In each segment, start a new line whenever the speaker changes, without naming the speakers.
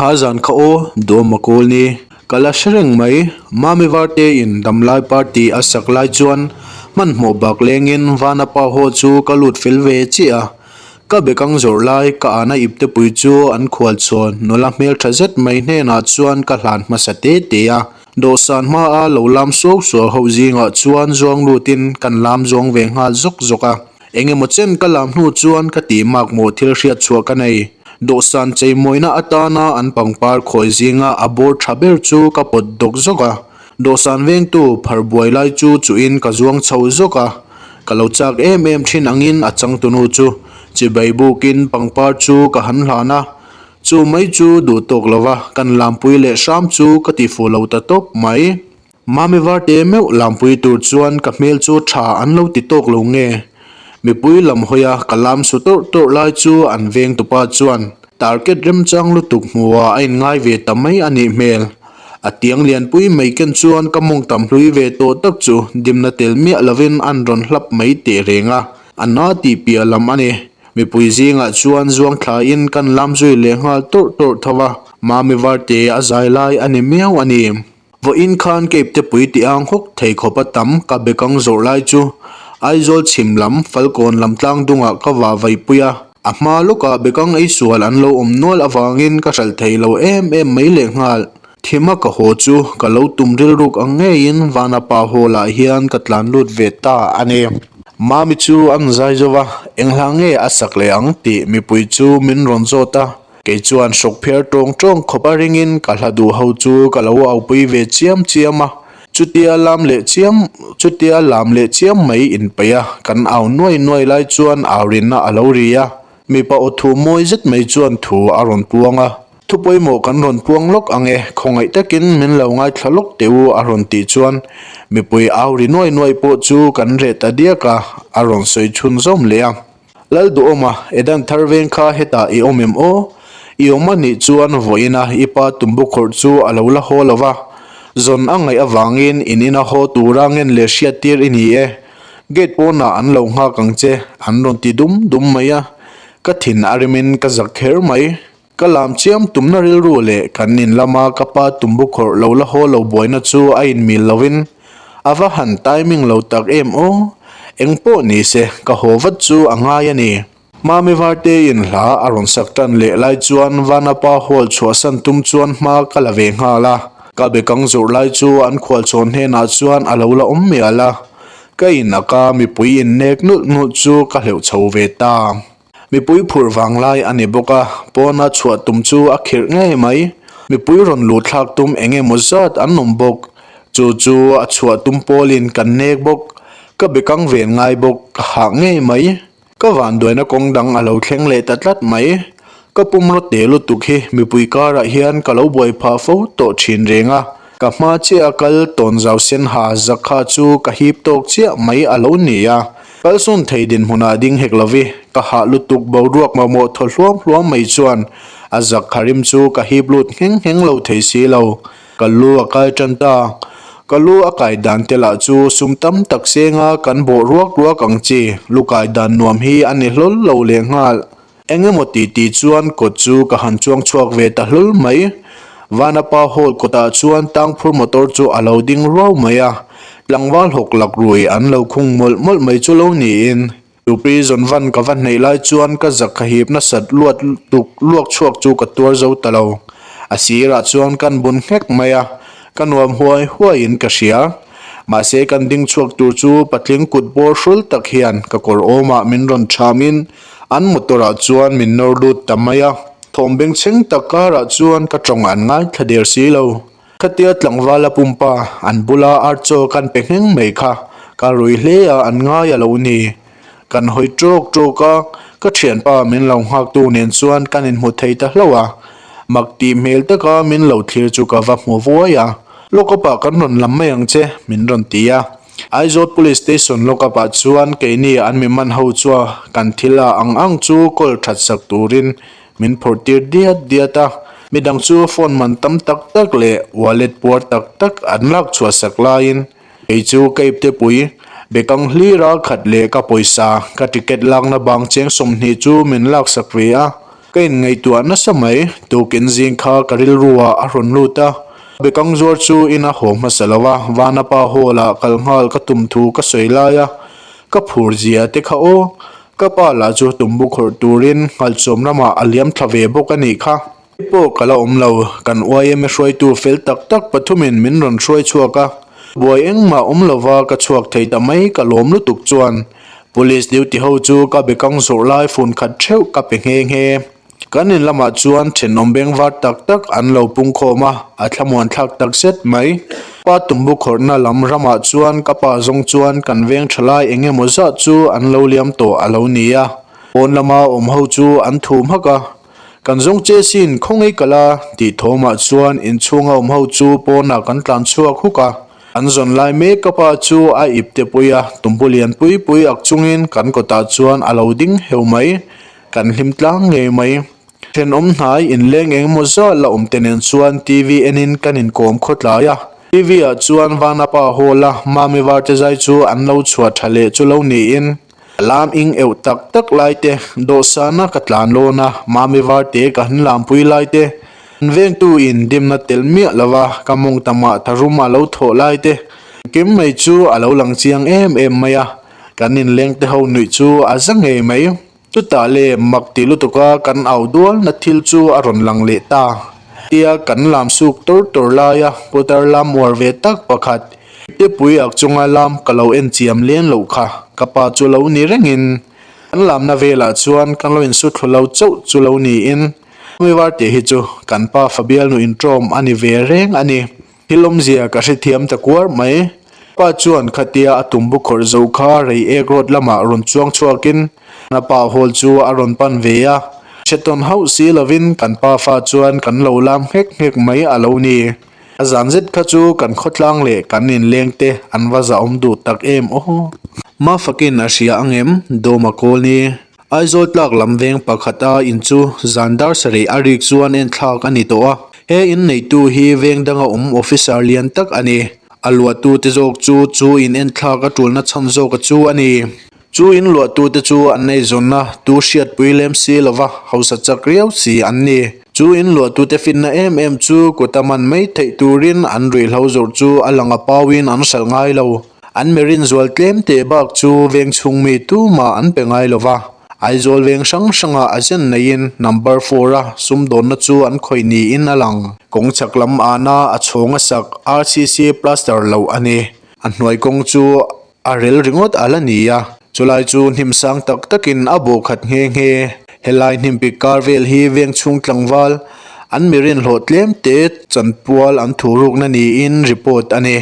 Kha zan kha aw, Duama kawl ni. Ka la hre reng mai, Mami Varte in damlai party a sak lai chuan hmanhmawh bak lengin Vana pa haw chu ka lut fel ve chiah a. Ka bekang zawrh lai ka ana iptepui chu an khual chhawn nula hmeltha zet mai hnenah chuan ka hlan hmasa te te a. Dawhsan hmaa lo lam suau suau ho zingah chuan zuang lutin kan lam zawng ve nghal zawk zawk a. Eng emaw chen ka lam hnu chuan ka tih mak maw thil hriat chhuah ka nei. Dawhsan cheimawina atana an pangpar khawi zinga a bawr tha ber chu ka pawt dawk zawk a. Dawhsan vengtu phar buai lai chu chuhin ka zuang chho zawk a. Ka lo chak em em thin angin a changtunu chu chibai bukin pangpar chu ka han hlan a. Chu mai chu duh tawk lova kan lampui leh hram chu ka ti fuh lo ta tawp mai. Mami Varte meuh lampui tur chuan ka hmel chu tha an lo ti tawk lo nge? Mipui lam hawi a ka lam su tawrh tawrh lai chu an veng tupa chuan target remchang lutuk hmuhah a inngai ve ta mai a nih hmel. A tiang lianpui mai ken chuan ka mawng tam hlui ve tawh tak chu dimna tel miah lovin an rawn hlap mai teh reng a, a na tih piah lam a ni. Mipui zingah chuan zuang thlain kan lam zui leh nghal tawrh tawrh tho a, Mami Varte a zai lai a ni miau a ni. Vawiin khan Cape te pui tih ang hawk thei khawp a tam ka bekang zawrh lai chu Aizawl chhim lam Falkawn lam tlang dungah ka vah vaipui a, a hma lawkah bekang ei sual an lo awm nual avangin ka hralh thei lo em em mai lehnghal. Thima ka haw chu ka lo tum rilruk ang ngeiin Vanapa Hall ah hian ka tlan lut ve ta a ni. Mami chu an zai zo va, eng hla nge a sak leh ang tih mipui chu min rawn zawt a. Kei chuan hruk phiar tawng tawng khawp a ringin ka hla duh ho chu ka lo aupui ve chiam chiam a, chutia lam leh chiam chutia lam leh chiam mai inpeih a kan au nuai nuai lai chuan au rinna a lo ri a, mipa aw thu mawi zet mai chuan thu a rawn puang a, thu pawimawh kan rawn puang lawk ang e, khawngaih takin min lo ngaithla lawk teh u a rawn tih chuan mipui au ri nuai nuai pawh chu kan reh ta diak a, a rawn sawi chhunzawm leh a. Lalduhawma, Edan thar veng kha hetah i awm em aw? I awm a nih chuan vawiina i pa tumbu khawrh chu a lo la haw lo va, zawn a ngaih avangin in ina haw tura ngen leh hriattir i ni e. Gate pawnah an lo nghak ang che, an rawn ti dum dum mai a. Ka thin a rimin ka zak kher mai. Ka lam chiam tumna rilru leh kan in lama ka pa tumbu khawrh lo la haw lo buaina chu a inmil lovin a va han timing lo tak em aw. Eng pawh ni se ka haw vat chu a ngai a ni. Mami Varteiin hla a rawn sak tan leh lai chuan Vanapa Hall chhuahsan tum chuan hma ka la ve nghal a. Ka bekang zawrh lai chu an khualchhawn hnenah chuan a lo la awm mial a. Ka in aka mipui innek nulh nulh chu ka hleuh chho ve ta. Mipui phurh vang lai a ni bawk a, pawna chhuah tum chu a khirh ngei mai. Mipui rawn luh thlak tum eng emaw zat an awm bawk. Chu chu a chhuah tum pawlin kan nek bawk. Ka bekang ven ngai bawk, ka hah ngei mai. Ka vanduaina kawng dang a lo thleng leh ta tlat mai. Ka pum rawt te lutuk hi mipui karah hian ka lo buai phah fo tawh thin reng a. Ka hma chiah a kal tawn zau sen ha zakha chu ka hip tawk chiah mai a lo ni a. Kalsawn thei dinhmunah ding hek lovi, ka hah lutuk boruak mamawh thaw hluam hluam mai chuan a zak kharim chu ka hip lut ngheng ngheng lo thei si lo. Ka lu a kai tan ta. Ka lu a kai dan te lah chu sum tam tak senga kan bawh ruak ruak ang chi lu kai dan nuam hi a ni hlawl lo lehnghal. Eng emaw ti ti chuan kawt chu ka han chuang chhuak ve ta hlawl mai. Vanapa Hall kawtah chuan tangphur motor chu a lo ding ruau mai a, tlangval hawk lak rui an lo khung mawlh mawlh mai chu lo niin. Chu prison van ka va hneih lai chuan ka zak ka hip nasat luat tuk luak chhuak chu ka tuar zo ta lo. A sirah chuan kan bun nghek mai a, ka nuam huai huaiin ka hria. Mahse kan ding chhuak tur chu patling kut bawr hrul tak hian ka kawr awmah min rawn thamin An motor ah chuan min nawr lut ta mai a, thawm bengchheng tak karah chuan ka tawng an ngaithla der si lo. Khatia tlangval a pumpa an bula ar chaw kan pe ngheng mai kha ka rui hle a an ngai a lo ni. Kan hawi tawk tawk a, ka thianpa min lo nghaktu nen chuan kan inhmu thei ta hlauh a. Mak tih hmel taka min lo thlir chu ka va hmu vuai a, Lawk-up ah kan rawn lam mai ang che min rawn ti a. Aizawl Police Station lockup ah chuan keini an mi man ho chua kan thil a ang ang chu call that sak turin min phawrh tir diat diat a, midang chu phone man tam tak tak leh wallet puar tak tak an lak chhuah sak laiin kei chu ka ipte pui bekang hlira khat leh ka pawisa ka ticket lakna bang cheng 20 chu min lak sak ve a. Ka inngaihtuah nasa mai, tukin zing kha ka rilru ah a rawn lut a. Bekang zuar chu ina haw hmasa lo a, Vanapa hall ah kal nghal ka tum thu ka sawi lai a, ka phur zia te kha aw. Ka pa lah chu tumbu khawrh turin nghalchawm lamah a liam thla ve bawk a nih kha. Hei pawh ka la awm lo, kan yma hruaitu fel tak tak pathumin min rawn hruai chhuak a, buai engmah awm lova ka chhuak thei ta mai ka lawm lutuk chuan Police duty ho chu ka bekang zawrh lai fun khat theuh ka pe nghe nghe. Kan in lamah chuan thenawm beng var tak tak an lo pung khawm a, a thlamuan thlak tak zet mai. Pa tumbu khawrhna lam ramah chuan ka pa zawng chuan kan veng tha lai eng emaw zah chu an lo liam tawh a lo ni a. Pawn lama awm ho chu an thum hak a, Kan zawng che sin khawngaih kal a tih thawmah chuan inchhunga awm ho chu pawnah kan tlan chhuak huk a. An zawn lai mek ka pa chu a ip te pui a, tumbu lian pui pui ak chungin kan kawtah chuan a lo ding heu mai. Kan hlim tlang ngei mai. Thenawm hnai inleng eng emaw zat la awm te nen chuan TV enin kan inkawm khawtlai a. TV ah chuan Vanapa Hall a Mami Varte zai chu an lo chhuah tha leh chu lo niin lam ing euh tak tak lai te, dawhsana ka tlan lawn a, Mami Varte ka han lampui lai te, an vengtu in dimna tel miah lova ka mawng tamah tharum a lo thawh lai te, engkim mai chu a lo lang chiang em em mai a. Kan inleng te ho nuih chu a za ngei mai. Chutah le mak ti lutuka kan au dual na thil chu a rawn lang leh ta. Tia kan lam suk tawr tawr laia putar lam uar ve tak pakhat Tepui ak chunga lam ka lo en chiam leng loh kha ka pa chu lo ni rengin kan lamna velah chuan kan lo insu thlu lo chauh chu lo niin mi var tih hi chu kan pa Fabialnu inṭawm a ni ve reng a ni. Thil awmzia ka hrethiam ta kuar mai. Pa chuan khatia a tumbu khawrh zo kha rei ek road lamah rawn chuang chhuakin a pa hall chu a rawn pan ve a. Hre tawn hauh si lovin kan pa fa chuan kan lo lam nghek nghek mai a lo ni. A zan zet kha chu kan khawtlang leh kan inleng te an va zahawm duh tak em aw. Mafakin a hria angem? Dawma kawl ni. Aizawl tlak lam veng pakhata in chu zan dar sarih a rik chuan en thlak a ni tawh a, he in neitu hi veng danga awm officer lian tak a ni. A luahtu te zawk chu chu in en thlak a tulna chhan zawk a chu a ni. Chu in luahtu te chu an eizawnna tu hriatpui lem si lova hausa chak riau si an ni. Chu in luahtu te finna em em chu kuta man mai theih turin an ruihhlo zawrh chu a lang a pauin an hralh ngai lo. An mirin zual tlem teh bak chu veng chhung mi tumah an pe ngai lo va, Aizawl veng hrang hrangah a zen neiin number four a sumdawnna chu an khawih niin a lang. Kawng chhak lam ana a chhawng a sak RCC plaster loh a ni. A hnuai kawng chu a rel ringawt a la ni a, chulai chu hnim sang tak takin a bawh khat nghe nghe. Helai hnim pik kar vel hi veng chhung tlangval an mirin hlawh tlem te chanpual an thurukna niin report a ni.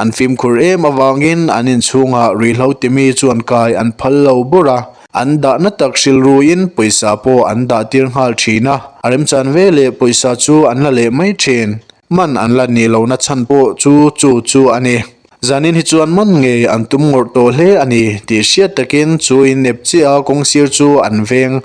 An fimkhur em avangin an inchhungah ruihhlo timi chuan kai an phal lo bur a, an dahna tak hrilruin pawisa pawh an dah tir nghal thin a, a remchan ve leh pawisa chu an la leh mai thin. Man an la nih lohna chhan pawh chu chu chu a ni. Zanin hi chuan man ngei an tum ngawrh tawh hle a ni tih hriat takin chu inep chiah a kawngsir chu an veng.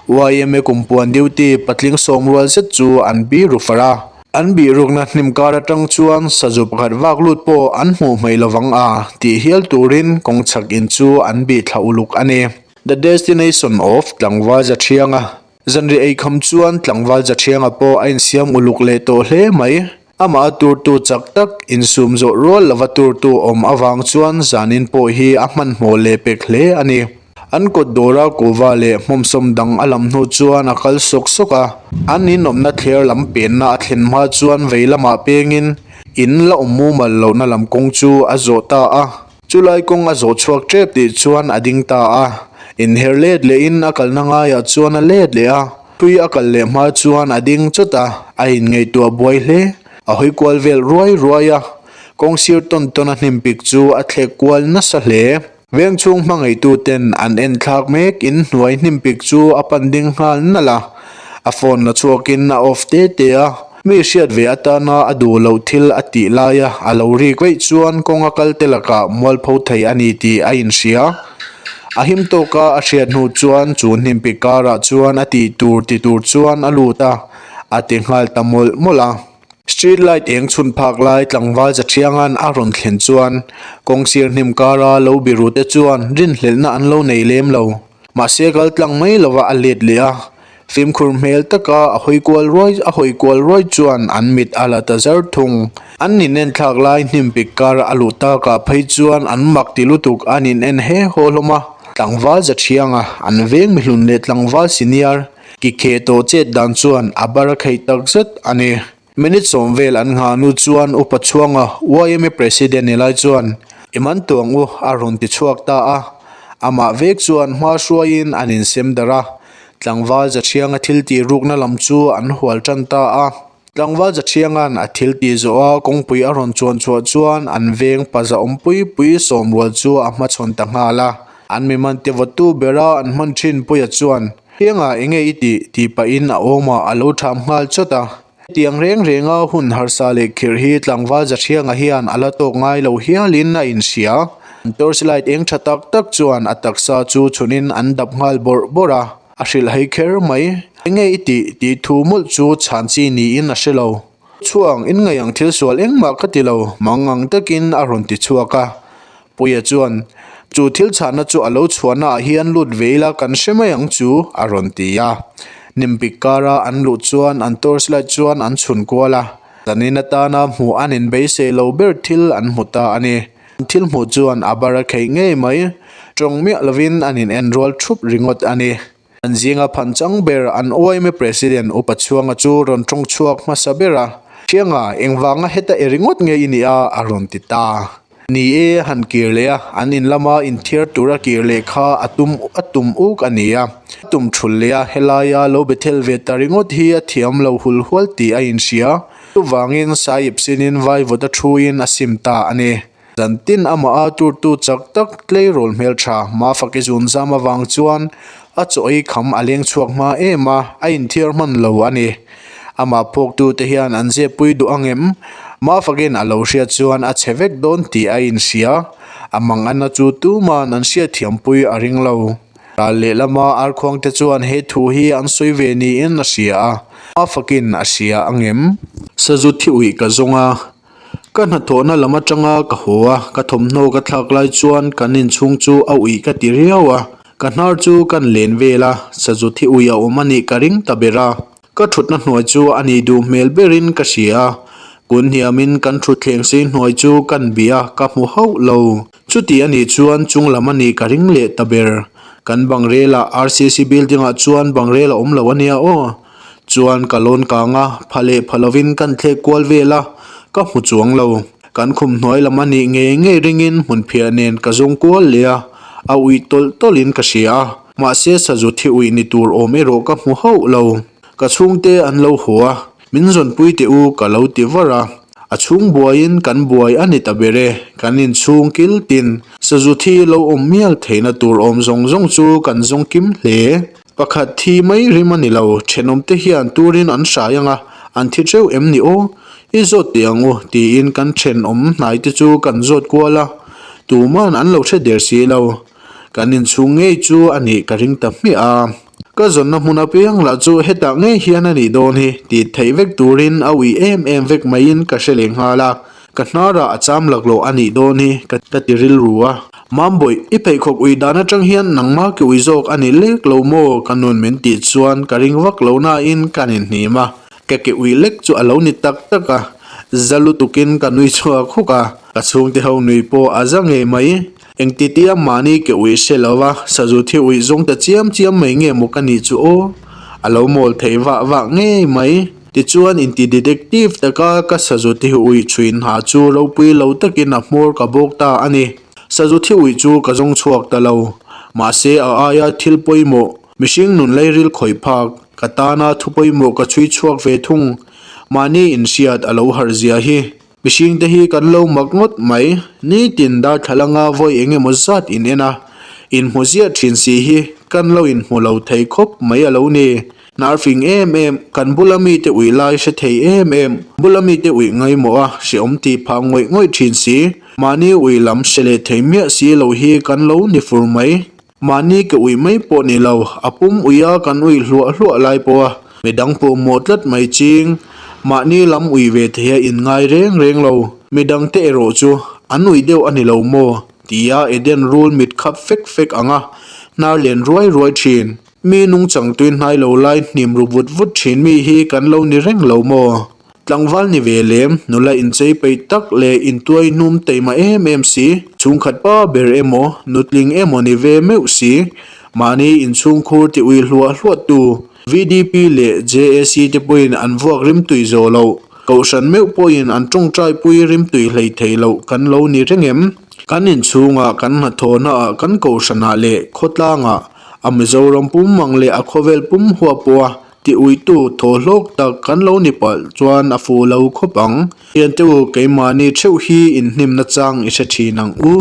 Yma kumpuan duty patling sawm rual zet chu an biru far a. An bihrukna hnim kar atang chuan sazu pakhat vak lut pawh an hmuh hmaih lovang a tih hial turin kawng chhak in chu an bih thla uluk a ni. The Destination of Tlangval Zathianga Zanriah eikham chuan Tlangval Zathianga pawh a insiam uluk leh tawh hle mai. Amah a turtu chak tak insum zawh rual lova turtu awm avang chuan zanin pawh hi a hmanhmawh leh pek hle a ni. An kawt dawra kuhva leh hmawmsawm dang a lam hnu chuan a kal sawk sawk a, an inawmna thler lam penna a thlen hma chuan vei lamah pengin in la awm mumal lohna lam kawng chu a zawh ta a. Chulai kawng a zawh chhuak tep tih chuan a ding ta a, inher let lehin a kalna ngaiah chuan a let leh a, tui a kal leh hma chuan a ding chawt a, a inngaihtuah buai hle. A hawi kual vel ruai ruai a, kawng sir tawn tawn a hnim pik chu a thlek kual nasa hle. Veng chhung hmangaihtu ten an en thlak mek in hnuai hnim pik chu a pan ding nghal nalh a, a phone la chhuak in a off te te a, mi hriat ve atana a duh loh thil a tih laia a lo rik vaih chuan kawng a kal te lakah mualpho thei a ni tih a inhria. A him tawka a hriat hnu chuan chu hnim pik karah chuan a tih tur ti tur chuan a lut a, a ti nghal ta mawlh mawlh a. Street light eng chhun phak lai tlangval Zathianga'n a rawn thlen chuan kawngsir hnim kara lo biru te chuan rinhlelhna an lo nei lem lo. Mahse kal tlang mai lova a let leh a. Fimkhur hmel taka a hawi kual ruai a hawi kual ruai chuan an mit a la ta zar thung. An inen thlak lai hnim pik kar a luh takah phei chuan an mak ti lutuk an in en he haw hlawm a. Tlangval za thianga an veng mihlun leh tlangval senior ki kheh tawh chet dan chuan a bar a kheih tak zet a ni. Minute sawm vel an nghah hnu chuan Upa Chhuanga, yma President ni lai chuan, I man tuang u, a rawn ti chhuak ta a. Amah vek chuan hma hruaiin an insem darh a. Tlangval Zathianga thil tih rukna lam chu an hual tan ta a. Tlangval Zathianga'n a thil tih zawh a kawngpui a rawn chuan chhuah chuan an veng paza awmpui pui sawm rual chu a hmachhawn ta nghal a. An mi man te vawtu bera an hman thin Puia chuan, Thianga enge i tih? tih pahin a awmah a lo tham nghal chawt a. Hetiang reng renga hun harsa leh khirh hi tlangval Zahrianga hian a la tawk ngai lo hialin a inhria. An torch light eng tha tak tak chuan a taksa chu chhunin an dap nghal bawrh bawrh a, a hrilh hai kher mai. Enge i tih? tih thu mawlh chu chhan chi niin a hre lo. Chhuang, in ngaih ang thil sual engmah ka ti lo, mangang takin a rawn ti chhuak a. Puia chuan, Chu thil chhahna chu a lo chhuahnaah hian lut ve ila kan hre mai ang chu, a rawn ti a. Nimpik kara an luh chuan an torch light chuan an chhun kual a, zanin atana hmuh an inbeisei lo ber thil an hmu ta a ni. An thil hmuh chuan a bar a kheih ngei mai, tawng miah lovin an in en rual thup ringawt a ni. An zinga phan chang ber an yma President Upa Chhuanga chu rawn tawng chhuak hmasa ber a, Thianga, engvanga heta e ringawt nge i nih a? a rawn ti ta. Ni e, han kir leh a, an in lama inthiar tura kir leh kha a tum a tum uk a ni a. A tum thul leh a, helaia lo bethel ve ta ringawt hi a thiam lo hul hual tih a inhria. Chuvangin Sahib sinin vaivut a thuin a sim ta a ni. Zan tin amah a turtu chak tak tleirawl hmeltha Mafaki zun zam avang chuan a chaw ei kham a leng chhuak hma em a, a inthiar hman lo a ni. Amah phawktute hian an zep pui duh ang em? Mafakin a lo hriat chuan a chhe vek dawn tih a inhria. A manganna chu tuman an hriatthiampui a ring lo. Ral lehlama arkhuangte chuan he thu hi an sawi ve niin a hria a, Mafakin a hria ang em? Sazu thi uih ka zawng a. Ka hnathawhna lam atanga ka haw a, ka thawmhnaw ka thlak lai chuan kan inchhung chu a uih ka ti riau a, ka hnar chu kan len vel a, sazu thi uih a awm a nih ka ring ta ber a, ka thutna hnuai chu a nih duh hmel berin ka hria a, kun hniamin kan thutthleng sei hnuai chu kan bih a, ka hmu hauh lo. Chuti a nih chuan chung lam a nih ka ring leh ta ber. Kan bangrel ah RCC building ah chuan bangrel a awm lo a nia aw. Chuan ka lawn kang a, pha leh pha lovin kan thlek kual vel a, ka hmu chuang lo. Kan khum hnuai lam a nih ngei ngei ringin hmunphiah nen ka zawng kual leh a, a uih tawlh tawlhin ka hria a, mahse sazu thi uih ni tur awm erawh ka hmu hauh lo. Ka chhungte an lo haw a, min zawnpui teh u ka lo ti var a. A chhung buaiin kan buai a ni ta ber e, kan inchhung kil tin sazu thi lo awm mial theihna tur awm zawng zawng chu kan zawng kim hle. Pakhat thi mai rim a ni lo, thenawmte hian turin an hrai ang a, an thi teuh em ni aw? I zawt teh ang u, tiin kan thenawm hnaite chu kan zawt kual a, tuman an lo hre der si lo. Kan inchhung ngei chu a nih ka ring ta hmiah a. Ka zawnna hmun apiang lah chu hetah ngei hian a nih dawn hi tih theih vek turin a ui em em vek maiin ka hre leh nghal a. Ka hnarah a cham laklawh a nih dawn hi ka ti rilru a. Mambawih, i pheikhawk ui dan atang hian nangmah ki ui zawk a ni lek lo maw? Ka nun min tih chuan ka ring vak lo nain ka ninhnim a, ka ke ui lek chu a lo ni tak tak a, za lutukin ka nui chhuak huk a, ka chhungte ho nui pawh a za ngei mai. Engtitia mahni ke ui hre lo va, sazu thi ui zawng ta chiam chiam mai nge maw ka nih chu aw? A lo mawl thei vah vah ngei mai. Tichuan inti detective taka ka sazu thi ui chhuin ha chu ropui lo takin a hmawr ka bawk ta a ni. Sazu thi ui chu ka zawng chhuak ta lo. Mahse a aia thil pawimawh, mihring nun lairil khawih phak, ka tana thu pawimawh ka chhui chhuak ve thung. Mahni inhriat a lo harh zia hi. Mihring te hi kan lo mak ngawt mai, nitin darthlalanga vawi eng emaw zat in en a, inhmu ziah thin si hi kan lo inhmu lo thei khawp mai a lo ni. Hnar fing em em, kan bula mite uih lai hre thei em em, bula mite uih ngaimawh a hreawm tih phah ngawih ngawih thin si, mahni uih lam hre leh thei miah si lo hi kan lo ni fur mai. Mahni ke uih mai pawh ni lo, a pum uih a kan uih hluah hluah lai pawh a midang pawh mawh tlat mai ching. Mahni lam uih ve thei a inngai reng reng lo, midang te erawh chu an uih deuh a ni lo maw? tia Eden rul mit khap fek fek ang a, hnar len ruai ruai thin. Mi nungchang tui hnai lo lai hnim ru vut vut thin mi hi kan lo ni reng lo maw? Tlangval ni ve lem, nula inchei peih tak leh intuai hnum teima em em si, chhungkhat pa ber emaw, nutling emaw ni ve meuh si, mahni inchhungkhur ti ui hluah hluah tu, VDP leh JAC te pawhin an vuak rimtui zawh loh, Kohhran meuh pawhin an tawngtaipui rimtui hlei thei loh kan lo ni reng em? Kan inchhungah, kan hnathawhnaah, kan kohhranah leh khawtlangah a Mizoram pum ang leh a khawvel pum huap pawha ti uitu thaw hlawk tak kan lo ni palh chuan a fuh lo khawp ang. Thiante u, keimahni theuh hi inhnimna chang i hre thin ang u.